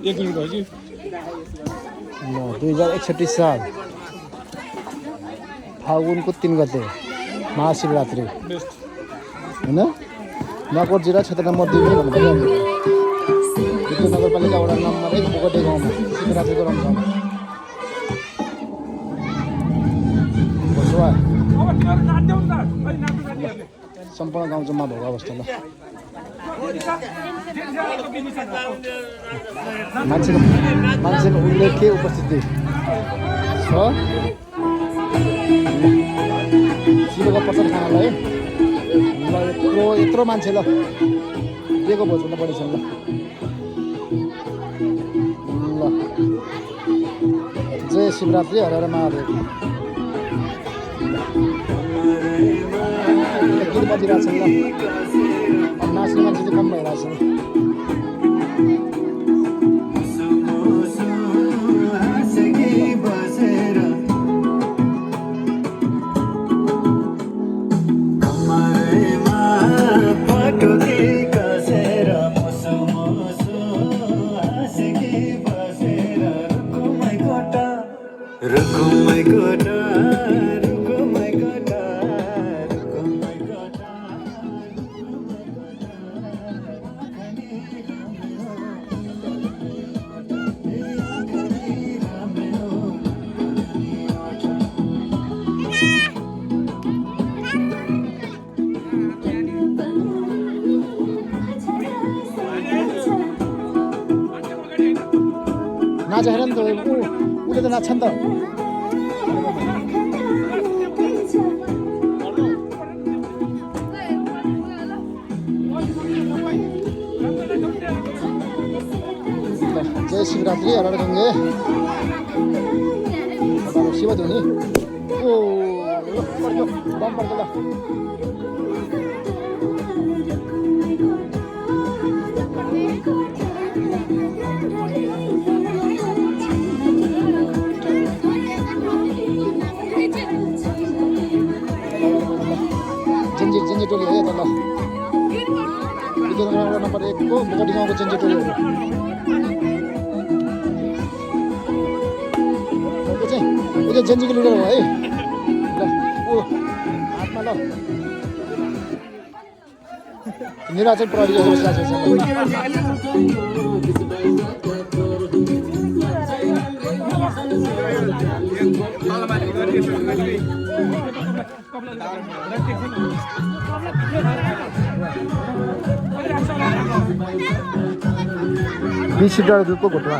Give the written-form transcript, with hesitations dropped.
एक मिनट भयो कि 2061 साल फागुनको 3 गते महाशिवरात्रि होइन नगरकोट जिल्ला क्षेत्र नम्बर 2 भन्नु पर्यो विद्युत नगरपालिका वडा नम्बर 1 बोगटे गाउँमा शिवरात्रिको रमझम सम्पूर्ण गाउँ जम्मा भएको अवस्था ल मान्छेको उल्लेख्य उपस्थिति छ शिवको प्रसाद खानालाई ल यत्रो मान्छे ल दिएको भोजभन्दा बढी छन् ल जय शिवरात्रि हर हर महादेव गीत बजिरहेको छ ल नाच्ने मान्छे चाहिँ कम भइरहेको छ नाच हेर नि त उसले त नाच्छ नि त जय शिवरात्रि हर हर गङ्गे शिवध्वनि ओ पड्यो बम पड्यो ल जन्जी टोली है त ल विद्युत नम्बर 1 को बोगटी गाउँको जन्जी टोली हो चाहिँ यो जन्जीको लिडर हो है ल ओ हातमा ल निर्वाचन प्रहरी $20 दुधको घोटमा